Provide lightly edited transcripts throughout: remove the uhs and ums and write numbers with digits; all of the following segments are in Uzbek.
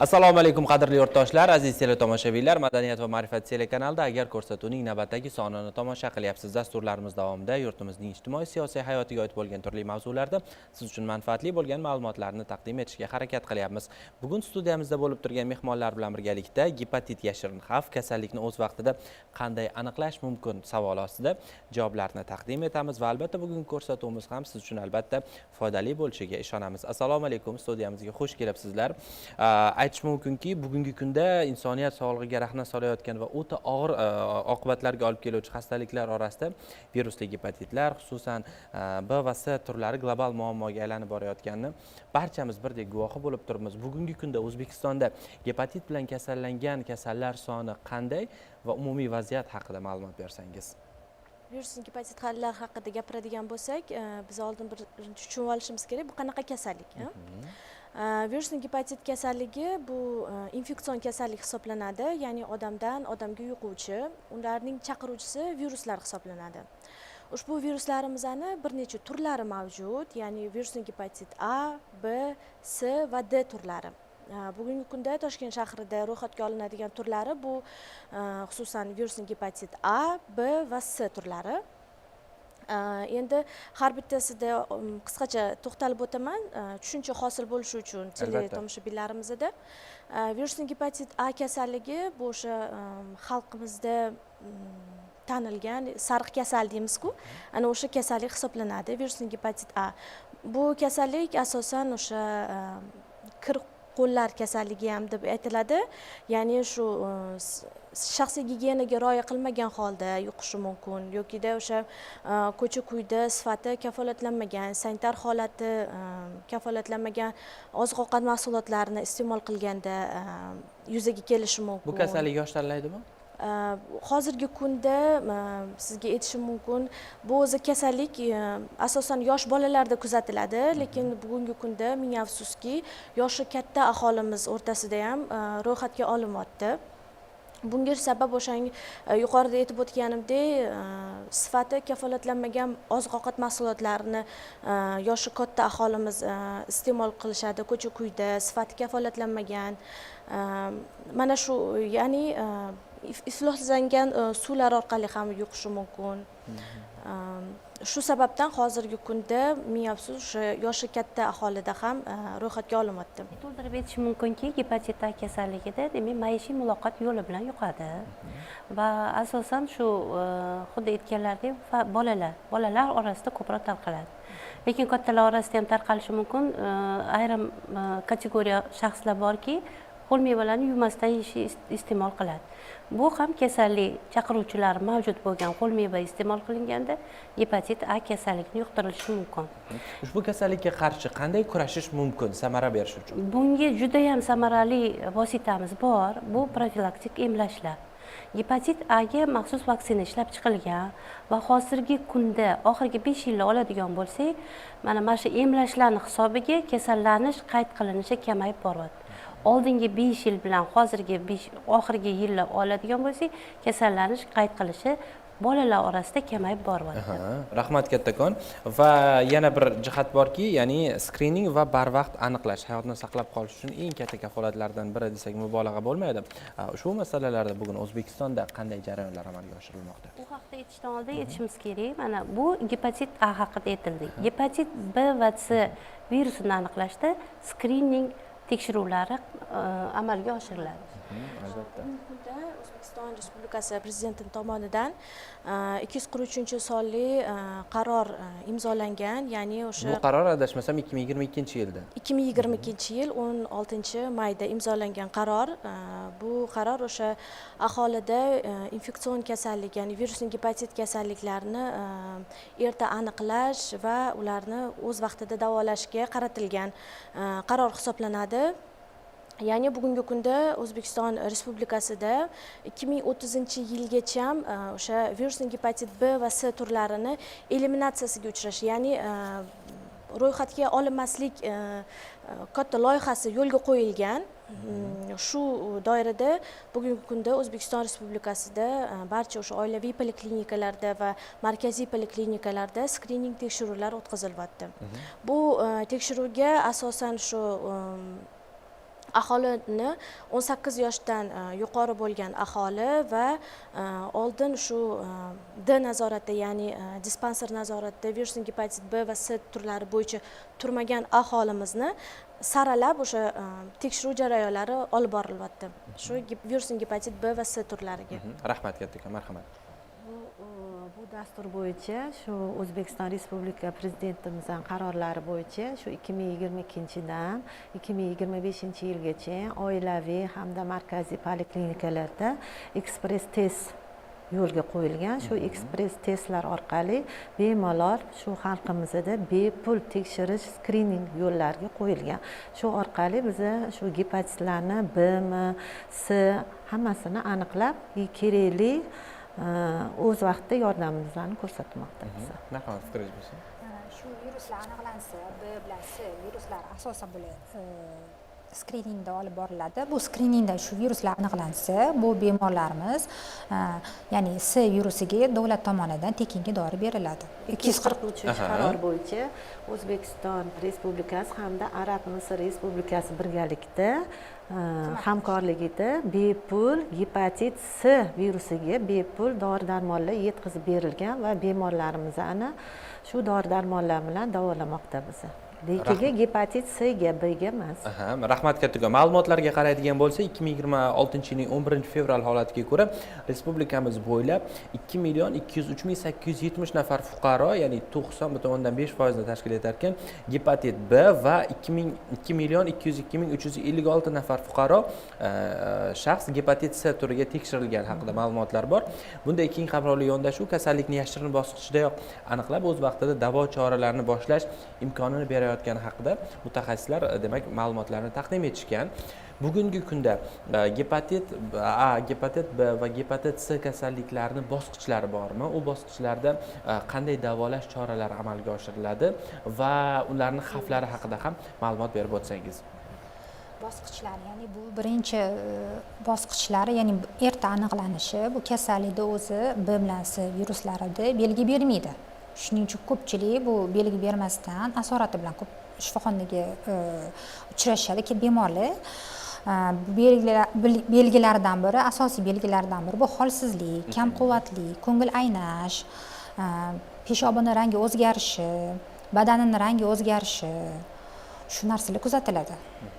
Assalomu alaykum, qadrli yurtdoshlar, aziz teletomoshabinlar. Madaniyat va ma'rifat telekanalida "Agar" ko'rsatuvining navbatdagi sonini tomosha qilyapsiz. Dasturlarimiz davomida yurtimizning ijtimoiy, siyosiy hayotiga oid bo'lgan turli mavzularda siz uchun manfaatli bo'lgan ma'lumotlarni taqdim etishga harakat qilyapmiz. Bugun studiyamizda bo'lib turgan mehmonlar bilan birgalikda "Gepatit yashirin xavf, kasallikni o'z vaqtida qanday aniqlash mumkin?" savoli ostida javoblarni taqdim etamiz va albatta, bugungi ko'rsatuvimiz ham siz uchun albatta foydali bo'lishiga ishonamiz. Assalomu alaykum, studiyamizga xush kelibsizlar. Aytish mumkinki, bugungi kunda insoniyat sog'lig'iga rahna solayotgan va o'ta og'ir oqibatlarga olib keluvchi xastaliklar orasida virusli gepatitlar, xususan, B va C turlari global muammoga aylanib borayotganini barchamiz birdek guvohi bo'lib turibmiz. Bugungi kunda O'zbekistonda gepatit bilan kasallangan kasallar soni qanday va umumiy vaziyat haqida ma'lumot bersangiz. Virusli gepatitlar haqida gapiradigan bo'lsak, biz oldin birinchi tushunib olishimiz kerak, bu qanaqa kasallik a? Virusli gepatit kasalligi bu infeksion kasallik hisoblanadi, ya'ni odamdan odamga yuquvchi, ularning chaqiruvchisi viruslar hisoblanadi. Ushbu viruslarimizni bir necha turlari mavjud, ya'ni virusli gepatit A, B, C va D turlari. Bugungi kunda Toshkent shahrida ro'yxatga olinadigan turlari bu xususan, virusli gepatit A, B va C turlari. Endi har bittasida qisqacha to'xtalib o'taman, tushuncha hosil bo'lishi uchun teletomoshabinlarimizda. Virusli gepatit A kasalligi bu o'sha xalqimizda tanilgan sariq kasal deymizku, ana o'sha kasallik hisoblanadi virusli gepatit A. Bu kasallik asosan o'sha kir qo'llar kasalligi ham deb aytiladi, ya'ni shu shaxsiy gigiyenaga rioya qilmagan holda yuqishi mumkin yokida o'sha ko'cha ko'yda sifati kafolatlanmagan, sanitar holati kafolatlanmagan oziq ovqat mahsulotlarini iste'mol qilganda yuzaga kelishi mumkin. Bu kasallik yosh tanlaydimi? Hozirgi kunda sizga aytishim mumkin, bu o'zi kasallik asosan yosh bolalarda kuzatiladi, lekin bugungi kunda, ming afsuski, yoshi katta aholimiz o'rtasida ham ro'yxatga olinyapti. Bunga sabab o'sha yuqorida aytib o'tganimdek, sifati kafolatlanmagan oziq ovqat mahsulotlarini yoshi katta aholimiz iste'mol qilishadi, ko'cha ko'yda sifati kafolatlanmagan, mana shu, ya'ni ifloslangan suvlar orqali ham yuqishi mumkin. Shu sababdan hozirgi kunda, ming afsus, o'sha yoshi katta aholida ham ro'yxatga olinyapti. To'ldirib aytish mumkinki, gepatit A kasalligida, demak, maishiy muloqot yo'li bilan yuqadi va asosan shu xuddi aytganlaridek bolalar orasida ko'proq tarqaladi, lekin kattalar orasida ham tarqalishi mumkin. Ayrim kategoriya shaxslar borki, ho'l mevalarni yuvmasdan yeyish, iste'mol qiladi. Bu ham kasallik chaqiruvchilari mavjud bo'lgan ho'l meva iste'mol qilinganda gepatit A kasalligini yuqtirilishi mumkin. Ushbu kasallikka qarshi qanday kurashish mumkin samara berish uchun? Bunga judayam samarali vositamiz bor, bu profilaktik emlashlar. Gepatit Aga maxsus vaksina ishlab chiqilgan va hozirgi kunda, oxirgi 5 yilda oladigan bo'lsak, mana shu emlashlarni hisobiga kasallanish qayd qilinishi kamayib boryapti. Oldingi 5 yil bilan hozirgi 5, oxirgi yillar oladigan bo'lsak, kasallanish qayd qilishi bolalar orasida kamayib boryapti. Rahmat kattakon. Va yana bir jihat borki, ya'ni skrining va barvaqt aniqlash hayotni saqlab qolish uchun eng katta kafolatlardan biri desak, mubolag'a bo'lmaydi. Ushbu masalalarda bugun O'zbekistonda qanday jarayonlar amalga oshirilmoqda? U haqida aytishdan oldin aytishimiz kerak, mana bu gepatit A haqida aytildi. Gepatit B va C virusini aniqlashda skrining tekshiruvlari amalga oshiriladi. Albatta. Bugungi kunda O'zbekiston Respublikasi Prezidenti tomonidan 243-sonli qaror imzolangan, ya'ni o'sha Bu qaror, adashmasam, 2022-yilda. 2022-yil 16-mayda imzolangan qaror. Bu qaror o'sha aholida infeksion kasallik, ya'ni virusli gepatit kasalliklarini erta aniqlash va ularni o'z vaqtida davolashga qaratilgan qaror hisoblanadi. Ya'ni bugungi kunda O'zbekiston Respublikasida 2030-yilgacha o'sha virusli gepatit B va C turlarini eliminatsiyasiga uchrash, ya'ni ro'yxatga olinmaslik katta loyihasi yo'lga qo'yilgan. Shu doirada bugungi kunda O'zbekiston Respublikasida barcha o'sha oilaviy poliklinikalarda va markaziy poliklinikalarda skrining tekshiruvlar o'tkazilyapti. Bu tekshiruvga asosan shu Aholini 18 yoshdan yuqori bo'lgan aholi va oldin shu D nazoratda, ya'ni dispanser nazoratida virusli gepatit B va C turlari bo'yicha turmagan aholimizni saralab o'sha tekshiruv jarayonlari olib borilyapti. Shu virusli gepatit B va C turlariga. Rahmat kattakon, marhamat. Bu dastur bo'yicha shu O'zbekiston Respublika Prezidentimizning qarorlari bo'yicha shu 2022-dan 2025-yilgacha oilaviy hamda markaziy poliklinikalarda ekspress test yo'lga qo'yilgan. Shu ekspress testlar orqali bemalol shu xalqimizda bepul tekshirish skrining yo'llariga qo'yilgan. Shu orqali biza shu gepatitlarni B, M, C hammasini aniqlab, kerakli o'z vaqtida yordamimizni ko'rsatmoqda biza. Marhamat, fikringiz bo'lsin. Shu viruslar aniqlansa, B bilan C viruslari asosan bular skriningda olib boriladi. Bu skriningda shu viruslar aniqlansa, bu bemorlarimiz, ya'ni C virusiga davlat tomonidan tekinga dori beriladi. 243 qaror bo'yicha O'zbekiston Respublikasi hamda Arab Misr Respublikasi birgalikda hamkorligida bepul gepatit C virusiga bepul dori-darmonlar yetkazib berilgan va bemorlarimizni shu dori-darmonlar bilan davolamoqda biz. Lekin gepatit C ga, B ga emas. Rahmat kattakon. Ma'lumotlarga qaraydigan bo'lsak, 2026-yilning 11 fevral holatiga ko'ra respublikamiz bo'ylab 2 million 203 ming 870 nafar fuqaro, ya'ni 90,5%ni tashkil etar ekan, gepatit B va 2 million 202 ming 356 nafar fuqaro shaxs gepatit C turiga tekshirilgani haqida ma'lumotlar bor. Bunday keng qamrovli yondashuv kasallikni yashirin bosqichidayoq aniqlab, o'z vaqtida davo choralarini boshlash imkonini berayotgani haqida mutaxassislar demak ma'lumotlarni taqdim etishgan. Bugungi kunda gepatit A, gepatit B va gepatit C kasalliklarini bosqichlari bormi? U bosqichlarda qanday davolash choralari amalga oshiriladi va ularni xavflari haqida ham ma'lumot berib o'tsangiz. Bosqichlari, ya'ni bu birinchi bosqichlari, ya'ni erta aniqlanishi, bu kasallikni o'zi B bilan C viruslarida belgi bermaydi. Shuning uchun ko'pchilik bu belgi bermasdan asorati bilan ko'p shifoxonaga uchrashadi bemorlar. Belgilaridan biri, asosiy belgilaridan biri bu holsizlik, kamquvvatlik, ko'ngil aynash, peshobini rangi o'zgarishi, badanini rangi o'zgarishi, shu narsalar kuzatiladi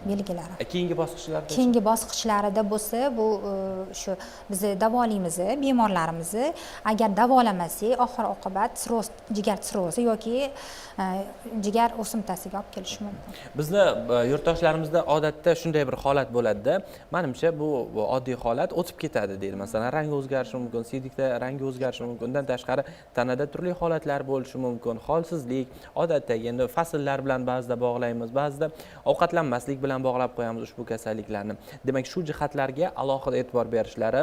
belgilari. Keyingi bosqichlarda? Keyingi bosqichlarida bo'lsa, bu shu biz davolaymiz bemorlarimizni. Agar davolamasak, oxir oqibat sirroz, jigar sirrozi yoki jigar o'simtasiga olib kelishi mumkin. Bizni yurtdoshlarimizda odatda shunday bir holat bo'ladida, manimcha bu oddiy holat, o'tib ketadi deydi. Masalan, rangi o'zgarishi mumkin, siydikda rangi o'zgarishi mumkin, undan tashqari tanada turli holatlar bo'lishi mumkin, holsizlik, odatdagi endi fasllar bilan ba'zida bog'laymiz, ba'zida ovqatlanmaslik bilan bog'lab qo'yamiz ushbu kasalliklarni. Demak, shu jihatlarga alohida e'tibor berishlari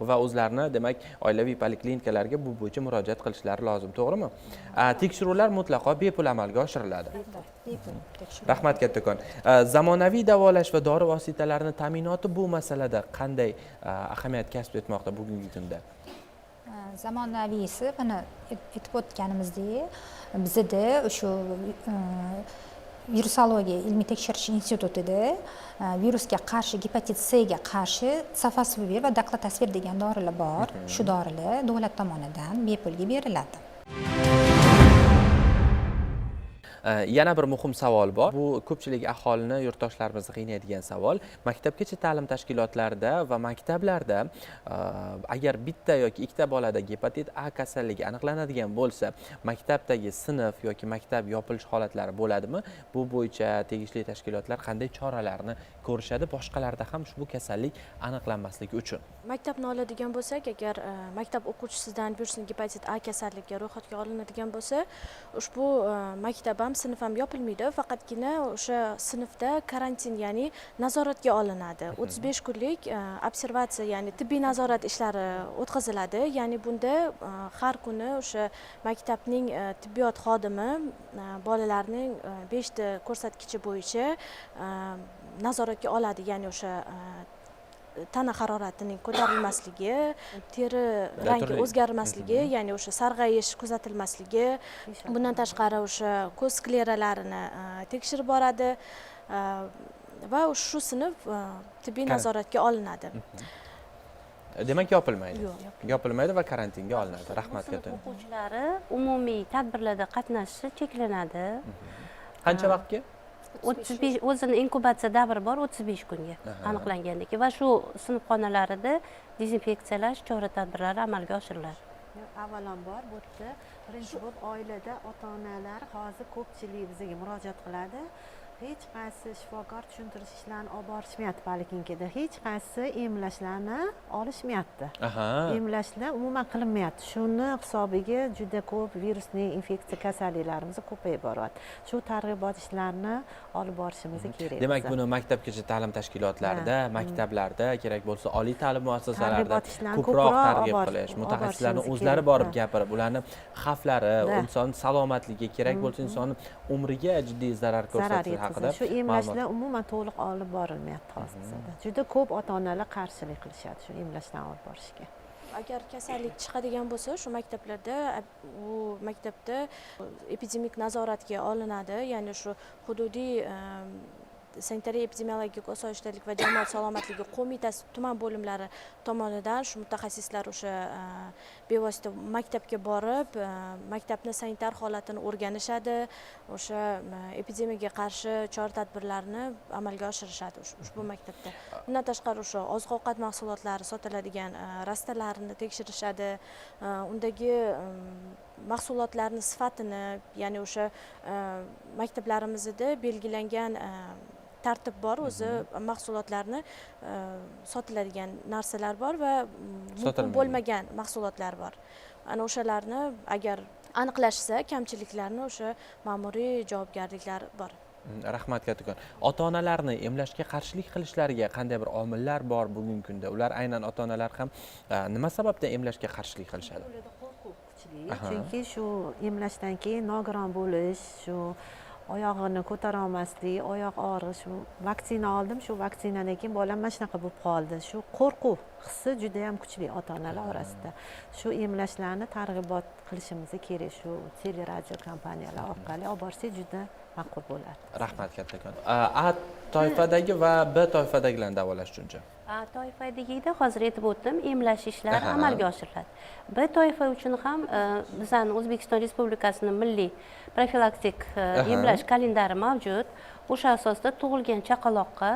va o'zlarini, demak, oilaviy poliklinikalarga bu bo'yicha murojaat qilishlari lozim, to'g'rimi? Tekshiruvlar mutlaqo bepul amalga oshiriladi. Bepul tekshiruv. Rahmat kattakon. Zamonaviy davolash va dori vositalarini ta'minoti bu masalada qanday ahamiyat kasb etmoqda bugungi kunda? Zamonaviysi, mana aytib o'tganimizdek, bizada shu virusologiya ilmiy tekshirish institutida virusga qarshi, gepatit C ga qarshi sofosbuvir va daclatasvir degan dorilar bor. Shu dorilar davlat tomonidan bepulga beriladi. Yana bir muhim savol bor. Bu ko'pchilik aholini, yurtdoshlarimizni qiynaydigan savol. Maktabgacha ta'lim tashkilotlarida va maktablarda agar bitta yoki ikkita bolada gepatit A kasalligi aniqlanadigan bo'lsa, maktabdagi sinf yoki maktab yopilish holatlari bo'ladimi? Bu bo'yicha tegishli tashkilotlar qanday choralarni ko'rishadi, boshqalarda ham ushbu kasallik aniqlanmasligi uchun? Maktabni oladigan bo'lsak, agar maktab o'quvchisidan virusli gepatit A kasalligi ro'yxatga olinadigan bo'lsa, ushbu maktab ham, sinf ham yopilmaydi, faqatgina o'sha sinfda karantin, ya'ni nazoratga olinadi. 35 kunlik observatsiya, ya'ni tibbiy nazorat ishlari o'tkaziladi. Ya'ni bunda har kuni o'sha maktabning tibbiyot xodimi bolalarning 5 ta ko'rsatkichi bo'yicha nazoratga oladi, ya'ni o'sha tana haroratining ko'tarilmasligi, teri rangi o'zgarmasligi, ya'ni o'sha sarg'ayish kuzatilmasligi, bundan tashqari o'sha ko'z skleralarini tekshirib boradi. Va shu sinf tibbiy nazoratga olinadi. Demak, yopilmaydi. Yo'q. Yopilmaydi va karantinga olinadi. Rahmat Sinf katta. o'quvchilari umumiy tadbirlarda qatnashishi cheklanadi. Qancha vaqtga? 35, o'zini inkubatsiya davri bor, 35 kunga aniqlangandan keyin va shu sinf xonalarida dezinfeksiyalash chora tadbirlari amalga oshiriladi. Avvalambor, bu yerda birinchi bo'lib oilada ota onalar hozir ko'pchilik bizga murojaat qiladi. Hech qaysi shifokor tushuntirish ishlarini olib borishmayapti poliklinikada, hech qaysi emlashlarni olishmayapti. Emlashlar umuman qilinmayapti. Shuni hisobiga juda ko'p virusli infeksiya kasalliklarimiz ko'payib boryapti. Shu targ'ibot ishlarini olib borishimiz kerak Demak, biza. buni maktabgacha ta'lim tashkilotlarida, maktablarda, kerak bo'lsa oliy ta'lim muassasalarida Targ'ibot ishlarini ko'proq ko'proq targ'ib qilish, olib mutaxassislarni borishimiz o'zlari kerak, borib gapirib, ularni xavflari, inson salomatligiga, kerak bo'lsa inson umriga jiddiy zarar zarar ko'rsatishi yetkazadi. haqida Shu emlashlar ma'lumot. umuman to'liq olib borilmayapti hozir bizada. Juda ko'p ota onalar qarshilik qilishadi shu emlashdan olib borishga. Agar kasallik chiqadigan bo'lsa, shu maktablarda, u maktabda epidemik nazoratga olinadi, ya'ni shu hududiy sanitariya epidemiologik osoyishtalik va jamoat salomatligi qo'mitasi tuman bo'limlari tomonidan shu mutaxassislar o'sha bevosita maktabga borib, maktabni sanitar holatini o'rganishadi, o'sha epidemiyaga qarshi chora tadbirlarni amalga oshirishadi ushbu maktabda. Bundan tashqari, o'sha oziq ovqat mahsulotlari sotiladigan rastalarni tekshirishadi, undagi mahsulotlarni sifatini, ya'ni o'sha maktablarimizda belgilangan tartib bor, o'zi mahsulotlarni sotiladigan narsalar bor va mumkin Sotilmaydi. bo'lmagan mahsulotlar bor. Ana o'shalarni agar aniqlashsa kamchiliklarni, o'sha ma'muriy javobgarliklar bor. Rahmat kattakon. Ota onalarni emlashga qarshilik qilishlariga qanday bir omillar bor bugungi kunda? Ular, aynan ota onalar ham nima sababdan emlashga qarshilik qilishadi? Ularda qo'rquv kuchli, chunki shu emlashdan keyin nogiron bo'lish, shu oyog'ini ko'tara olmaslik, oyoq og'rig'i, shu vaksina oldim, shu vaksinadan keyin bolam mana shunaqa bo'lib qoldi, shu qo'rquv hissi juda yam kuchli ota onalar orasida. Shu emlashlarni targ'ibot qilishimiz kerak, shu teleradio kompaniyalar orqali olib borsak, juda ma'qul bo'ladi. Rahmat kattakon. A toifadagi va B toifadagilarni davolash uchunchi? A toifadagida hozir aytib o'tdim, emlash ishlari amalga oshiriladi. B toifa uchun ham bizani O'zbekiston Respublikasini milliy profilaktik emlash kalendari mavjud. O'sha asosda tug'ilgan chaqaloqqa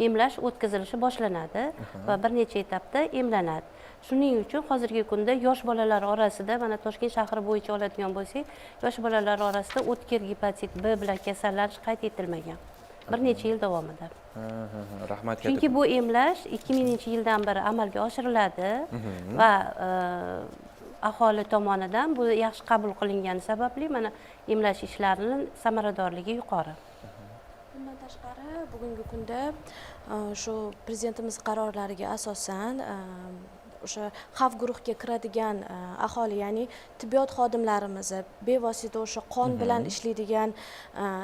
emlash o'tkazilishi boshlanadi va bir necha etapda emlanadi. Shuning uchun hozirgi kunda yosh bolalar orasida, mana Toshkent shahri bo'yicha oladigan bo'lsak, yosh bolalar orasida o'tkir gepatit B bilan kasallanish qayd etilmagan bir necha yil davomida. Rahmat Chunki kattakon. bu emlash 2000-yildan beri amalga oshiriladi va aholi tomonidan bu yaxshi qabul qilingani sababli mana emlash ishlarini samaradorligi yuqori. Bundan tashqari, bugungi kunda shu prezidentimiz qarorlariga asosan o'sha xavf guruhga kiradigan aholi, ya'ni tibbiyot xodimlarimiz, bevosita o'sha qon bilan ishlaydigan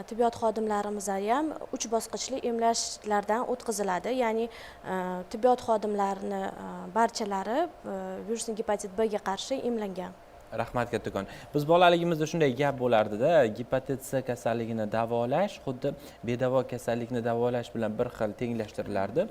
tibbiyot xodimlarimiz ham uch bosqichli emlashlardan o'tkaziladi, ya'ni tibbiyot xodimlarini barchalari virusli gepatit B ga qarshi emlangan. Rahmat kattakon. Biz bolaligimizda shunday gap bo'lardida, gepatit C kasalligini davolash xuddi bedavo kasallikni davolash bilan bir xil tenglashtirilardi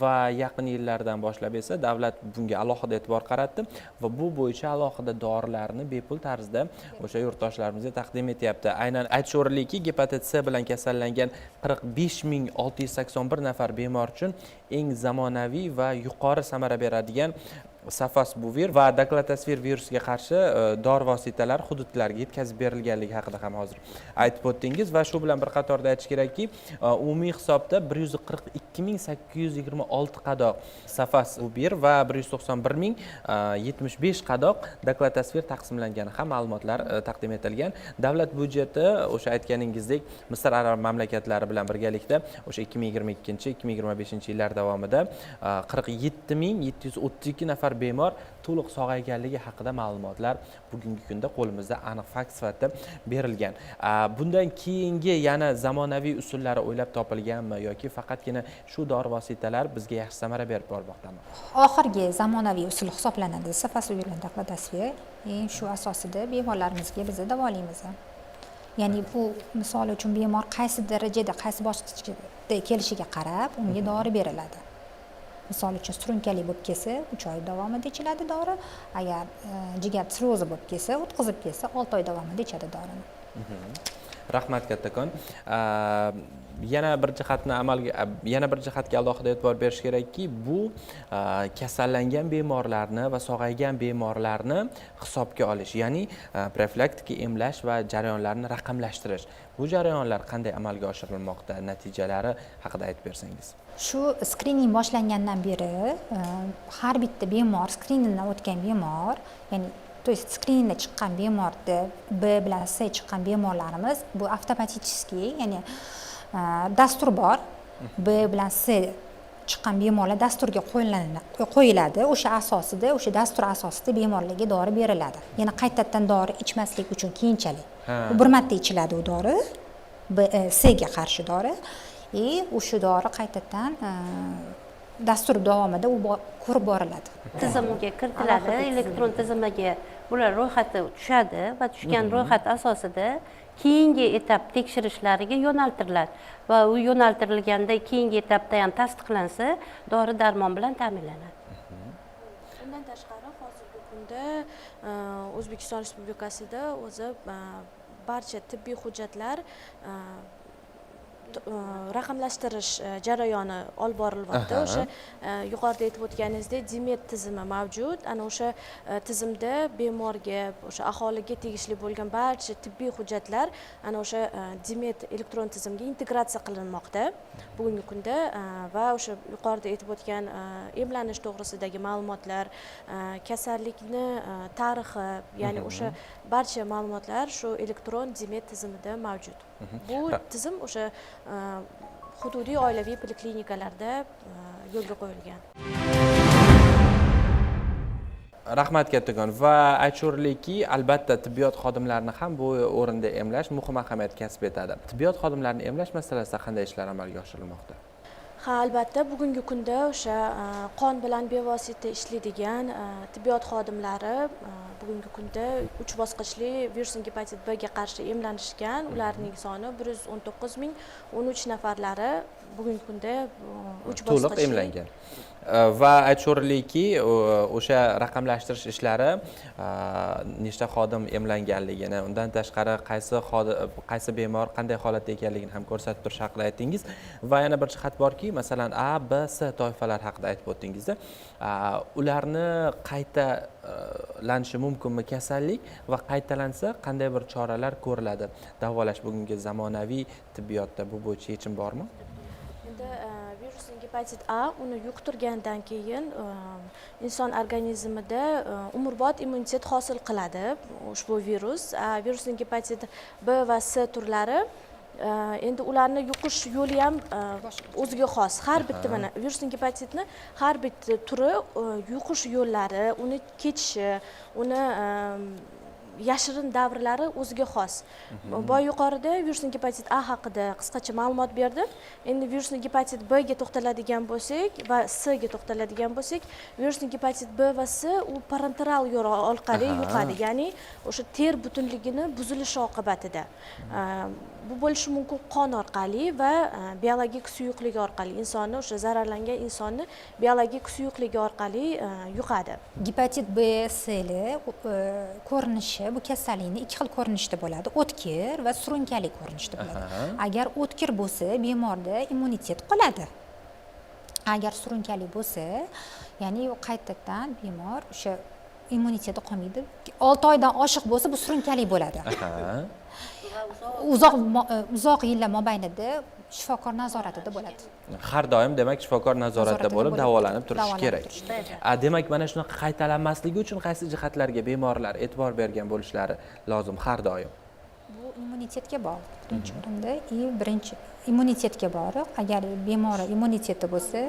va yaqin yillardan boshlab esa davlat bunga alohida e'tibor qaratdi va bu bo'yicha alohida dorilarni bepul tarzda o'sha yurtdoshlarimizga taqdim etyapti. Aynan aytish o'rinliki, gepatit C bilan kasallangan 45 681 nafar bemor uchun eng zamonaviy va yuqori samara beradigan sofosbuvir va daclatasvir virusiga qarshi dori vositalari hududlarga yetkazib berilganligi haqida ham hozir aytib o'tdingiz. Va shu bilan bir qatorda aytish kerakki, umumiy hisobda 142 826 qadoq sofosbuvir va 191 075 qadoq daclatasvir taqsimlangani ham ma'lumotlar taqdim etilgan. Davlat byudjeti o'sha aytganingizdek Misr arab mamlakatlari bilan birgalikda o'sha 2022, 2025 yillar davomida 47 732 nafar bemor to'liq sog'ayganligi haqida ma'lumotlar bugungi kunda qo'limizda aniq fakt sifatida berilgan. Bundan keyingi yana zamonaviy usullari o'ylab topilganmi yoki faqatgina shu dori vositalar bizga yaxshi samara berib bormoqdami? Oxirgi zamonaviy usul hisoblanadi sofosbuvir, daclatasvir. Shu asosida bemorlarimizga biz davolaymiz. Ya'ni bu, misol uchun, bemor qaysi darajada, qaysi bosqichda kelishiga qarab unga dori beriladi. Misol uchun, surunkali bo'lib kelsa, 3 oy davomida ichiladi dori. Agar jigar sirrozi bo'lib kelsa, o'tkazib kelsa, 6 oy davomida ichadi dorini. Rahmat kattakon. Yana bir jihatga alohida e'tibor berish kerakki, bu kasallangan bemorlarni va sog'aygan bemorlarni hisobga olish, ya'ni profilaktika emlash va jarayonlarni raqamlashtirish. Bu jarayonlar qanday amalga oshirilmoqda, natijalari haqida aytib bersangiz. Shu skrining boshlangandan beri har bitta bemor, skriningdan o'tgan bemor, ya'ni, то есть skriningda chiqqan bemorda B bilan S chiqqan bemorlarimiz, bu avtomatически, ya'ni dastur bor, B bilan S chiqqan bemorlar dasturga qo'yiladi. O'sha asosida, o'sha dastur asosida bemorlarga dori beriladi, yana qaytadan dori ichmaslik uchun keyinchalik. U bir marta ichiladi u dori, B, S ga qarshi dori, и o'sha dori qaytadan dastur davomida u ko'rib boriladi. Tizimga kiritiladi, elektron tizimiga bular ro'yxati tushadi va tushgan ro'yxat asosida keyingi etap tekshirishlariga yo'naltiriladi va u yo'naltirilganda keyingi etapda ham tasdiqlansa, dori darmon bilan ta'minlanadi. Undan tashqari, hozirgi kunda O'zbekiston Respublikasida o'zi barcha tibbiy hujjatlar raqamlashtirish jarayoni olib borilyapti. O'sha yuqorida aytib o'tganingizdek, DMED tizimi mavjud. Ana o'sha tizimda bemorga, o'sha aholiga tegishli bo'lgan barcha tibbiy hujjatlar ana o'sha DMED elektron tizimga integratsiya qilinmoqda bugungi kunda va o'sha yuqorida aytib o'tgan emlanish to'g'risidagi ma'lumotlar, kasallikni tarixi, ya'ni o'sha barcha ma'lumotlar shu elektron DMED tizimida mavjud. Bu tizim o'sha hududiy oilaviy poliklinikalarda yo'lga qo'yilgan. Rahmat kattakon. Va aytish o'rinliki, albatta, tibbiyot xodimlarini ham bu o'rinda emlash muhim ahamiyat kasb etadi. Tibbiyot xodimlarini emlash masalasida qanday ishlar amalga oshirilmoqda? Ha, albatta, bugungi kunda o'sha qon bilan bevosita ishlaydigan tibbiyot xodimlari bugungi kunda uch bosqichli virusli gepatit B ga qarshi emlanishgan. Ularning soni 119 013 nafarlari bugungi kunda uch to'liq bosqichli emlangan. Va aytish o'rinliki, o'sha raqamlashtirish ishlari nechta xodim emlanganligini, undan tashqari qaysi bemor qanday holatda ekanligini ham ko'rsatib turishi haqida aytdingiz. Va yana bir jihat borki, masalan, A, B, S toifalari haqida aytib o'tdingizda, ularni qaytalanishi mumkinmi kasallik va qaytalansa qanday bir choralar ko'riladi? Davolash bugungi zamonaviy tibbiyotda bu bo'yicha yechim bormi? Endi virusli gepatit A uni yuqtirgandan keyin inson organizmida umrbod immunitet hosil qiladi ushbu virus. Virusli gepatit B va S turlari, endi ularni yuqish yo'li ham o'ziga xos. Har bitta, mana, virusli gepatitni har bitta turi yuqish yo'llari, uni kechishi, uni yashirin davrlari o'ziga xos. Boya yuqorida virusli gepatit A haqida qisqacha ma'lumot berdim. Endi virusli gepatit B ga to'xtaladigan bo'lsak va S ga to'xtaladigan bo'lsak, virusli gepatit B va S u parenteral yo'l orqali yuqadi, ya'ni o'sha ter butunligini buzilishi oqibatida. Bu bo'lishi mumkin qon orqali va biologik suyuqligi orqali, insonni, o'sha zararlangan insonni biologik suyuqligi orqali yuqadi. Gepatit B, S ko'rinishi, bu kasallikni ikki xil ko'rinishda bo'ladi: o'tkir va surunkali ko'rinishda bo'ladi. Agar o'tkir bo'lsa, bemorda immunitet qoladi. Agar surunkali bo'lsa, ya'ni u qaytadan bemor o'sha immuniteti qolmaydi. 6 oydan oshiq bo'lsa, bu surunkali bo'ladi. Uzoq yillar mobaynida shifokor nazoratida bo'ladi. Har doim, demak, shifokor nazoratida Nazoratida bo'lib, bo'lib, davolanib turishi davolanib kerak. turishi kerak. Demak, mana shunaqa qaytalanmasligi uchun qaysi jihatlarga bemorlar e'tibor bergan bo'lishlari lozim har doim? Bu immunitetga bog'liq birinchi o'rinda и birinchi immunitetga bog'liq. Agar bemor immuniteti bo'lsa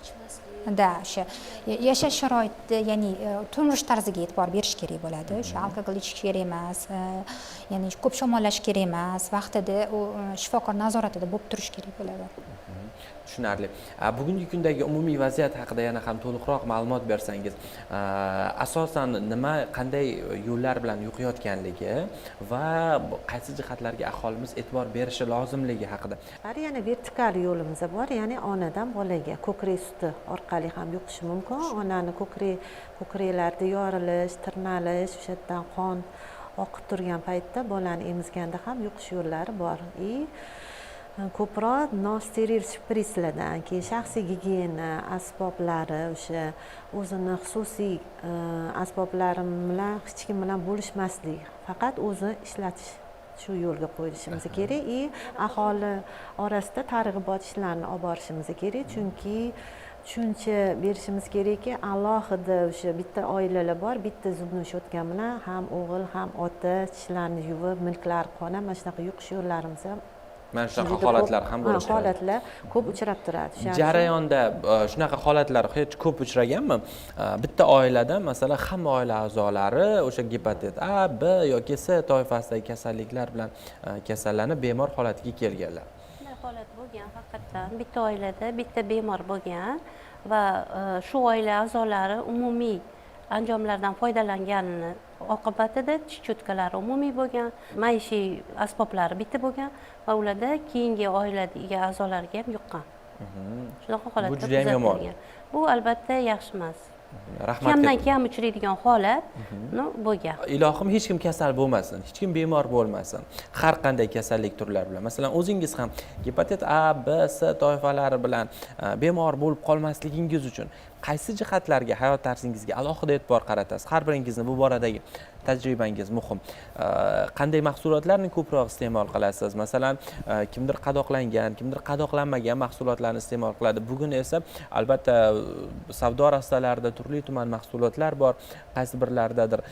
Ichmaslik. Да, o'sha yashash sharoiti, ya'ni turmush tarziga e'tibor berish kerak bo'ladi. O'sha alkogol ichish kerak emas, ya'ni ko'p shamollash kerak emas, vaqtida u shifokor nazoratida bo'lib turish kerak bo'ladi. Tushunarli. Bugungi kundagi umumiy vaziyat haqida yana ham to'liqroq ma'lumot bersangiz, asosan nima, qanday yo'llar bilan yuqayotganligi va qaysi jihatlarga aholimiz e'tibor berishi lozimligi haqida. Yana vertikal yo'limiz bor, ya'ni onadan bolaga ko'krak suti orqali ham yuqishi mumkin. Onani ko'kraklarida yorilish, tirnalish, o'sha yerdan qon oqib turgan paytda bolani emizganda ham yuqish yo'llari bor. И ko'proq nosteril shpritslardan, keyin shaxsiy gigiyena asboblari, o'sha o'zini xususiy asboblari bilan hech kim bilan bo'lishmaslik, faqat o'zi ishlatish, shu yo'lga qo'yilishimiz kerak. И aholi orasida targ'ibot ishlarini olib borishimiz kerak, chunki tushuncha berishimiz kerakki, alohida o'sha bitta oilalar bor, bitta зубной щётка bilan ham o'g'il, ham ota tishlarini yuvib, milklari qonab, mana shunaqa yuqish yo'llarimiz ham Mana shunaqa juda holatlar ko'p, ham bo'lishi holatlar ko'p uchrab turadi. O'shaning uchun Jarayonda shunaqa holatlar hech ko'p uchraganmi? Bitta oilada, masalan, hamma oila a'zolari o'sha gepatit A, B yoki C toifasidagi kasalliklar bilan kasallanib, bemor holatiga kelganlar. Shunday holat bo'lgan haqiqatdan. Bitta oilada bitta bemor bo'lgan va shu oila a'zolari umumiy anjomlardan foydalanganini oqibatida tish cho'tkalari umumiy bo'lgan, maishiy asboblari bitta bo'lgan va ularda keyingi oiladagi a'zolarga ham yuqqan. Shunaqa holatlar Juda ham yomon. kuzatilgan. Bu albatta yaxshi emas. Rahmat. Kamdan kam uchraydigan holat, но bo'lgan. Ilohim, hech kim kasal bo'lmasin, hech kim bemor bo'lmasin har qanday kasallik turlari bilan. Masalan, o'zingiz ham gepatit A, B, C toifalari bilan bemor bo'lib qolmasligingiz uchun qaysi jihatlarga, hayot tarzingizga alohida e'tibor qaratasiz? Har biringizni bu boradagi tajribangiz muhim. Qanday mahsulotlarni ko'proq iste'mol qilasiz? Masalan, kimdir qadoqlangan, kimdir qadoqlanmagan mahsulotlarni iste'mol qiladi. Bugun esa albatta savdo rastalarida turli tuman mahsulotlar bor. Qaysi birlaridadir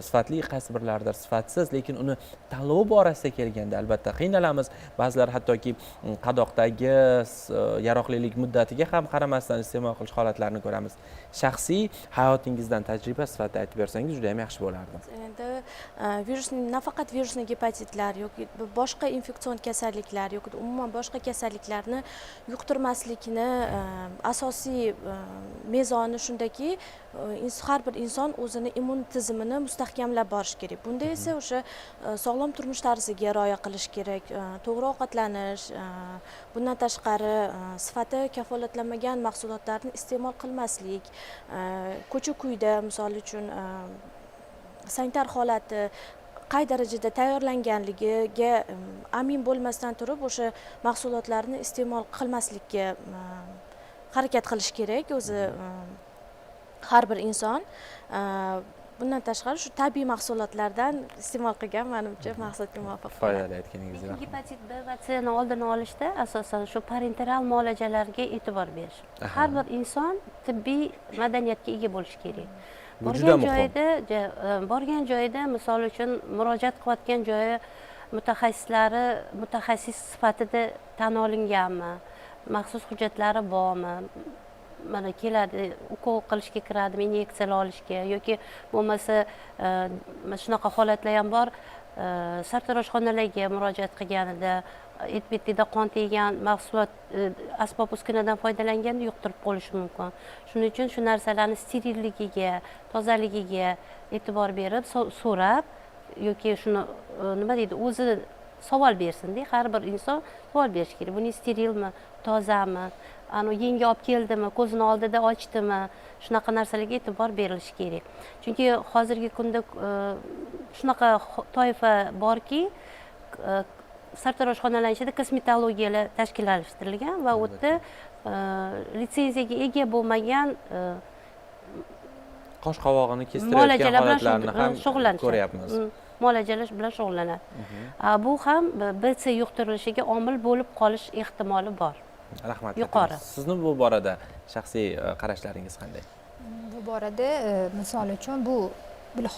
sifatli, qaysi birlaridir sifatsiz, lekin uni tanlovi borasida kelganda albatta qiynalamiz. Ba'zilar hattoki qadoqdagi yaroqlilik muddatiga ham qaramasdan iste'mol qilish holatlarini ko'ramiz. Shaxsiy hayotingizdan tajriba sifatida aytib bersangiz, juda ham yaxshi bo'lardi. Endi virusni, nafaqat virusli gepatitlar yoki boshqa infeksion kasalliklar yoki umuman boshqa kasalliklarni yuqtirmaslikni asosiy mezoni shundaki, har bir inson o'zini immun tizimini mustahkamlab borish kerak. Bunda esa o'sha sog'lom turmush tarziga rioya qilish kerak, to'g'ri ovqatlanish, bundan tashqari sifati kafolatlanmagan mahsulotlarni iste'mol qilmaslik, ko'cha kuyda misol uchun sanitar holati qay darajada tayyorlanganligiga amin bo'lmasdan turib o'sha mahsulotlarni iste'mol qilmaslikka harakat qilish kerak o'zi har bir inson. Bundan tashqari shu tabiiy mahsulotlardan iste'mol qilgan, manimcha, maqsadga muvofiq bo'ladi. Foydali aytganingizga rahmat. Gepatit B va C ni oldini olishda asosan shu parenteral muolajalarga e'tibor berish. Har bir inson tibbiy madaniyatga ega bo'lishi kerak. Bu Borgan juda muhim. joyida, borgan joyida, misol uchun, murojaat qilayotgan joyi mutaxassislari mutaxassis sifatida tan olinganmi, maxsus hujjatlari bormi? Mana keladi, ukol qilishga kiradimi, inyeksiyalar olishga yoki bo'lmasa mana shunaqa holatlar ham bor, sartaroshxonalarga murojaat qilganida et betida qon teggan mahsulot, asbob uskunadan foydalanganda yuqtirib qolishi mumkin. Shuning uchun shu narsalarni sterilligiga, tozaligiga e'tibor berib, so'rab yoki shuni, nima deydi, o'zi savol bersinda. Har bir inson savol berishi kerak: buning sterilmi, tozami, anavi yengi olib keldimi, ko'zini oldida ochdimi? Shunaqa narsalarga e'tibor berilishi kerak, chunki hozirgi kunda shunaqa toifa borki, sartaroshxonalar ichida kosmetologiyalar tashkillashtirilgan va u yerda litsenziyaga ega bo'lmagan qosh qovog'ini kestirayotgan muolajalar bilan holatlarni ham shug'ullanishadi. ko'ryapmiz. Muolajalar bilan shug'ullanadi. Bu ham B, C yuqtirilishiga omil bo'lib qolish ehtimoli bor. Rahmat. Yuqori. Sizni bu borada shaxsiy qarashlaringiz qanday? Bu borada misol uchun, bu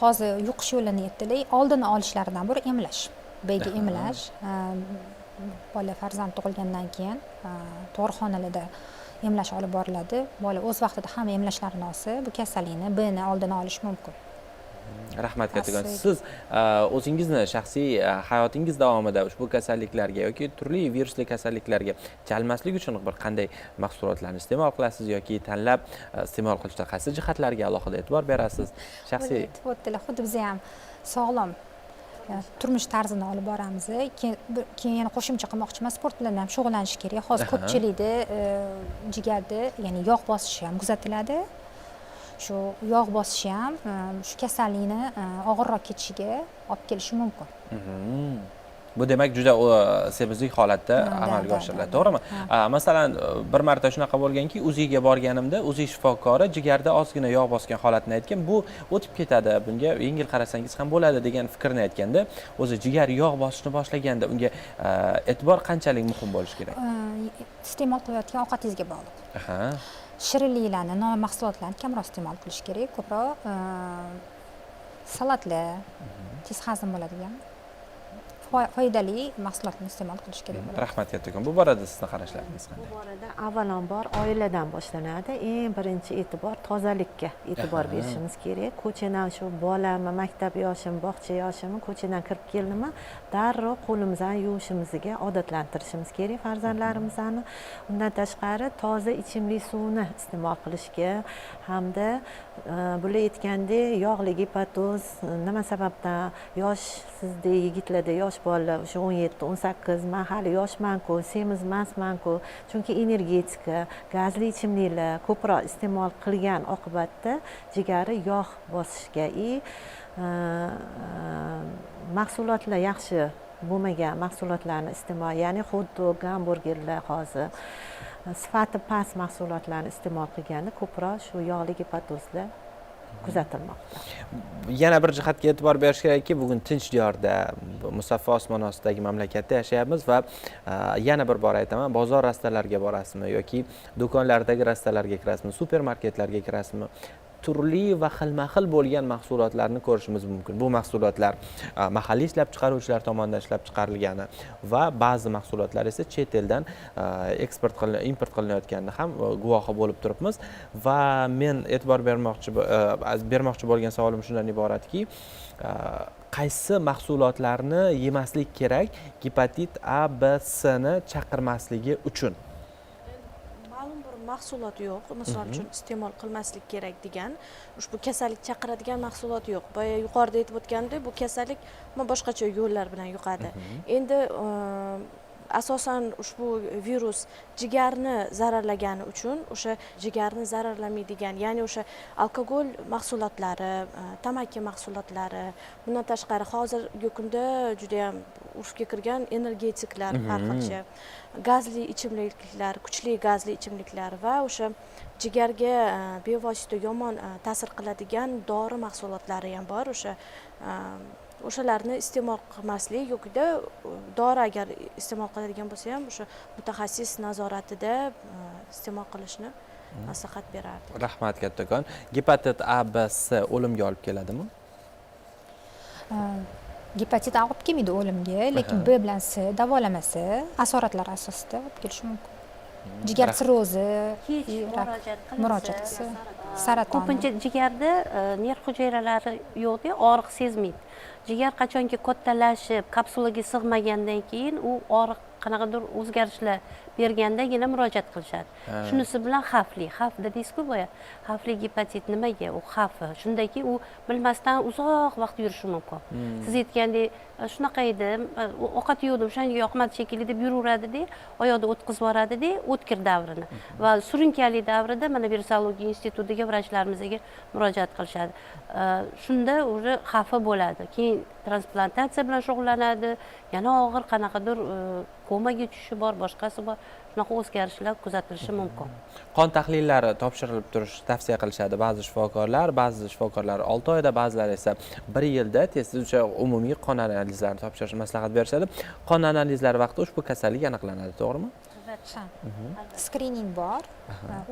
hozir yuqish yo'lini aytdilar, oldini olishlaridan biri emlash, Bga emlash. Bola farzand tug'ilgandan keyin tug'ruqxonalarda Emlash olib boriladi. Bola o'z vaqtida hamma emlashlarini olsa, bu kasallikni B ni oldini olish mumkin. Rahmat kattakon. Asli. Siz o'zingizni shaxsiy hayotingiz davomida ushbu kasalliklarga yoki turli virusli kasalliklarga chalmaslik uchun bir qanday mahsulotlarni iste'mol qilasiz yoki tanlab iste'mol qilishda qaysi jihatlarga alohida e'tibor berasiz shaxsiy? Aytib o'tdilar, xuddi biza ham sog'lom turmush tarzini olib boramiz. Keyin yana qo'shimcha qilmoqchiman, sport bilan ham shug'ullanish kerak. Hozir ko'pchilikda jigarda, ya'ni yog' bosishi ham kuzatiladi. Shu yog' bosishi ham shu kasallikni og'irroq kechishiga olib kelishi mumkin. Bu demak juda semizlik holatda amalga oshiriladi, to'g'rimi? Masalan, bir marta shunaqa bo'lganki, UZIga borganimda UZI shifokori jigarda ozgina yog' bosgan holatini aytgan. Bu o'tib ketadi, bunga yengil qarasangiz ham bo'ladi degan fikrni aytganda, o'zi jigar yog' bosishni boshlaganda unga e'tibor qanchalik muhim bo'lishi kerak? Iste'mol qilayotgan ovqatingizga bog'liq. Shirinliklarni, non mahsulotlarni kamroq iste'mol qilish kerak, ko'proq salatlar, tez hazm bo'ladigan foydali mahsulotlarni iste'mol qilish kerak bo'ladi. Rahmat kattakon. Bu borada sizni qarashlaringiz Bu qanday? borada avvalambor oiladan boshlanadi. Eng birinchi e'tibor tozalikka e'tibor berishimiz kerak. Ko'chadan shu bolami, maktab yoshimi, bog'cha yoshimi, ko'chadan kirib keldimi, darrov qo'limizni yuvishimizga odatlantirishimiz kerak farzandlarimizni. Undan tashqari toza ichimlik suvni iste'mol qilishga hamda bular aytgandek yog'li gepatoz nima sababdan yosh sizdek yigitlarda, yosh bolalar o'sha 17, 18, man hali yoshmanku, semiz emasmanku, chunki energetika, gazli ichimliklar ko'proq iste'mol qilgan oqibatda jigari yog' bosishga и mahsulotlar, yaxshi bo'lmagan mahsulotlarni iste'mol, ya'ni xot-dog, gamburgerlar, hozir sifati past mahsulotlarni iste'mol qilganda ko'proq shu yog'li gepatozlar kuzatilmoqda. Yana bir jihatga e'tibor berish kerakki, bugun tinch diyorda, musaffo osmon ostidagi mamlakatda yashayapmiz va yana bir bor aytaman, bozor rastalariga borasizmi yoki do'konlardagi rastalarga kirasizmi, supermarketlarga kirasizmi, turli va xilma xil bo'lgan mahsulotlarni ko'rishimiz mumkin. Bu mahsulotlar mahalliy ishlab chiqaruvchilar tomonidan ishlab chiqarilgani va ba'zi mahsulotlar esa chet eldan eksport qilin, import qilinayotganini ham guvohi bo'lib turibmiz. Va men e'tibor bermoqchi bo'lgan savolim shundan iboratki, qaysi mahsulotlarni yemaslik kerak gepatit A, B, C ni chaqirmasligi uchun? Ma'lum bir mahsulot yo'q, misol uchun, iste'mol qilmaslik kerak degan, ushbu kasallik chaqiradigan mahsulot yo'q. Boya yuqorida aytib o'tganimdek, bu kasallik boshqacha yo'llar bilan yuqadi. Endi asosan ushbu virus jigarni zararlagani uchun o'sha jigarni zararlamaydigan, ya'ni o'sha alkogol mahsulotlari, tamaki mahsulotlari, bundan tashqari hozirgi kunda judayam urfga kirgan energetiklar, har xilcha gazli ichimliklar, kuchli gazli ichimliklar va o'sha jigarga bevosita yomon ta'sir qiladigan dori mahsulotlari ham bor. O'sha o'shalarni iste'mol qilmaslik yokida dori agar iste'mol qiladigan bo'lsa ham o'sha mutaxassis nazoratida iste'mol qilishni maslahat berardik. Rahmat kattakon. Gepatit A, B, C o'limga olib keladimi? Gepatit A olib kelmaydi o'limga, lekin B bilan C davolamasa asoratlar asosida olib kelishi mumkin. Jigar sirrozi, kech rak murojaat qilsa, murojaat qilsa, saraton. Ko'pincha jigarda nerv hujayralari yo'qda, og'riq sezmaydi. Jigar qachonki kattalashib, kapsulaga sig'magandan keyin u og'riq qanaqadir o'zgarishlar bergandagina murojaat qilishadi. Shunisi bilan xavfli. Xavf dedingiz-ku boya. Xavfli gepatit nimaga? U xavfi. Shundaki u bilmasdan uzoq vaqt yurishi mumkin. Siz aytgandek, shunaqa edi, ovqat yegdim, o'shanga yoqmadi shekilli deb yuraveradida, oyoqda o'tkazib yuboradida o'tkir davrini. Va surunkali davrida mana virusologiya institutiga vrachlarimizga murojaat qilishadi. Shunda уже xavfi bo'ladi. Keyin transplantatsiya bilan shug'ullanadi, yana og'ir qanaqadir komaga tushishi bor, boshqasi bor. Shunaqa o'zgarishlar kuzatilishi mumkin. Qon tahlillari topshirilib turish tavsiya qilishadi ba'zi shifokorlar, ba'zi shifokorlar 6 oyda, ba'zilari esa 1 yilda tez o'sha umumiy qon analizlarini topshirishni maslahat berishadi. Qon analizlari vaqtida ushbu kasallik aniqlanadi, to'g'rimi? Ha. Skrining bor.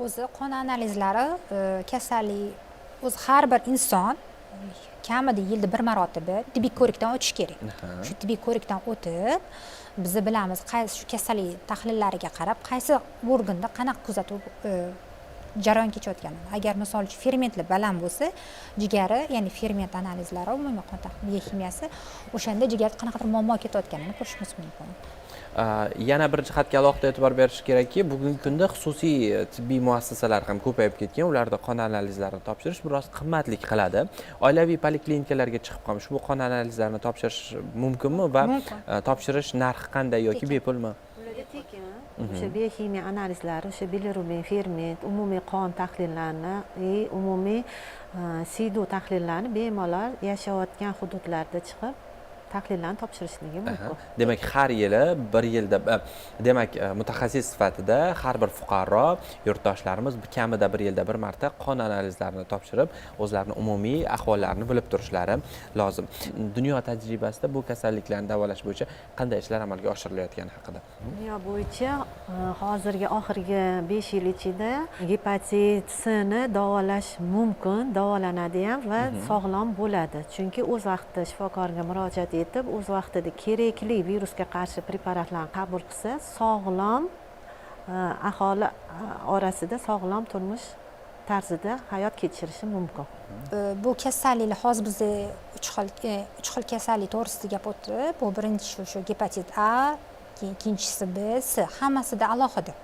O'zi qon analizlari kasallik o'zi har bir inson Kamida yilda bir marotaba tibbiy ko'rikdan o'tish kerak. Shu tibbiy ko'rikdan o'tib, biz bilamiz, qaysi shu kasallik tahlillariga qarab, qaysi organda qanaqa kuzatuv jarayon kechayotganini. Agar, misol uchun, fermentlar baland bo'lsa jigari, ya'ni ferment analizlari, umumiy qon bioximiyasi, o'shanda jigarda qanaqadir muammo ketayotganini ko'rishimiz mumkin. Yana bir jihatga alohida e'tibor berish kerakki, bugungi kunda xususiy tibbiy muassasalar ham ko'payib ketgan. Ularda qon analizlarini topshirish biroz qimmatlik qiladi. Oilaviy poliklinikalarga chiqib ham ushbu qon analizlarini topshirish mumkinmi va Mumkin. Topshirish narxi qanday yoki Tekin. bepulmi? Ularga tekin. O'sha bioximiya analizlari, o'sha bilirubin, ferment, umumiy qon tahlillarini и umumiy siydik tahlillarini bemalol yashayotgan hududlarda chiqib tahlillarni topshirishligi mumkin. Demak, har yili bir yilda demak, mutaxassis sifatida har bir fuqaro yurtdoshlarimiz kamida bir yilda bir marta qon analizlarini topshirib, o'zlarini umumiy ahvollarini bilib turishlari lozim. Dunyo tajribasida bu kasalliklarni davolash bo'yicha qanday ishlar amalga oshirilayotgani haqida. Dunyo bo'yicha hozirgi oxirgi 5 yil ichida gepatit Cni davolash mumkin, davolanadi ham va sog'lom bo'ladi, chunki o'z vaqtida shifokorga murojaat etib, o'z vaqtida kerakli virusga qarshi preparatlarni qabul qilsa, sog'lom aholi orasida sog'lom turmush tarzida hayot kechirishi mumkin. Bu kasalliklar hozir bizda uch xil kasallik to'g'risida gap o'tdi. Bu birinchisi shu gepatit A, keyin ikkinchisi B, C, hammasida alohida.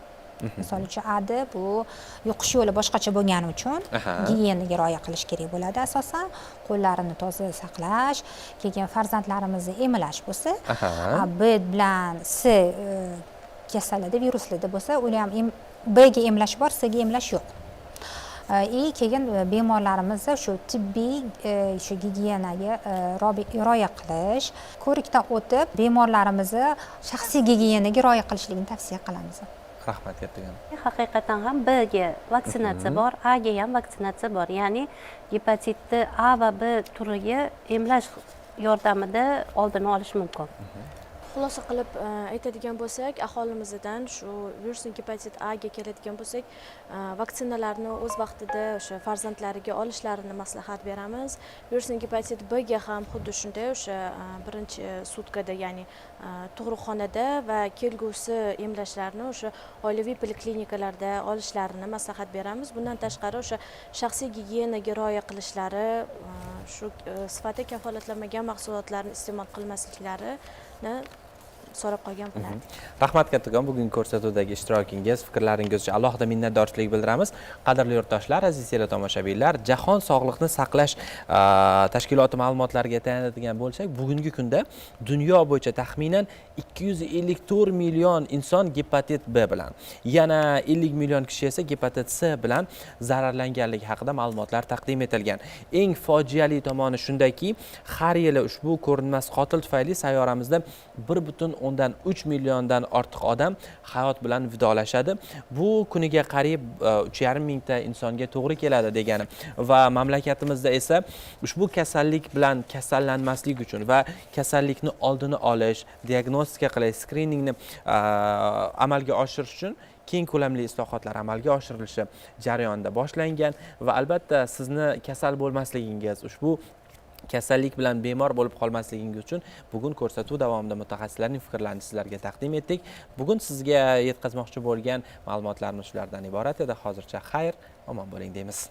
Misol uchun, Ada bu yuqish yo'li boshqacha bo'lgani uchun gigiyenaga rioya qilish kerak bo'ladi, asosan qo'llarini toza saqlash, keyin farzandlarimizni emlash bo'lsa, B bilan C kasalida, viruslarda bo'lsa, ular ham B ga emlash bor, C ga emlash yo'q. И keyin bemorlarimizni shu tibbiy shu gigiyenaga rioya qilish, ko'rikdan o'tib, bemorlarimizni shaxsiy gigiyenaga rioya qilishligini tavsiya qilamiz. Rahmat kattakon. Haqiqatan ham B ga vaksinatsiya bor, A ga ham vaksinatsiya bor, ya'ni gepatitni A va B turiga emlash yordamida oldini olish mumkin. Xulosa qilib aytadigan bo'lsak, aholimizdan shu virusli gepatit A ga keladigan bo'lsak, vaksinalarni o'z vaqtida o'sha farzandlariga olishlarini maslahat beramiz. Virusli gepatit B ga ham xuddi shunday, o'sha birinchi sutkada, ya'ni tug'ruqxonada va kelgusi emlashlarni o'sha oilaviy poliklinikalarda olishlarini maslahat beramiz. Bundan tashqari, o'sha shaxsiy gigiyenaga rioya qilishlari, shu sifati kafolatlanmagan mahsulotlarni iste'mol qilmasliklarini so'rab qolgan bo'lardik. Rahmat kattakon, bugungi ko'rsatuvdagi ishtirokingiz, fikrlaringiz uchun alohida minnatdorchilik bildiramiz. Qadrli yurtdoshlar, aziz teletomoshabinlar, Jahon sog'liqni saqlash tashkiloti ma'lumotlariga tayanadigan bo'lsak, bugungi kunda dunyo bo'yicha taxminan 254 million inson gepatit B bilan, yana 50 million kishi esa gepatit C bilan zararlanganligi haqida ma'lumotlar taqdim etilgan. Eng fojiali tomoni shundaki, har yili ushbu ko'rinmas qotil tufayli sayyoramizda 1,3 milliondan ortiq odam hayot bilan vidolashadi. Bu kuniga qariyb 3,5 mingta insonga to'g'ri keladi degani. Va mamlakatimizda esa ushbu kasallik bilan kasallanmaslik uchun va kasallikni oldini olish, diagnostika qilish, skriningni amalga oshirish uchun keng ko'lamli islohotlar amalga oshirilishi jarayonida boshlangan. Va albatta sizni kasal bo'lmasligingiz, ushbu kasallik bilan bemor bo'lib qolmasligingiz uchun bugun ko'rsatuv davomida mutaxassislarning fikrlarini sizlarga taqdim etdik. Bugun sizga yetkazmoqchi bo'lgan ma'lumotlarimiz shulardan iborat edi. Hozircha xayr, omon bo'ling deymiz.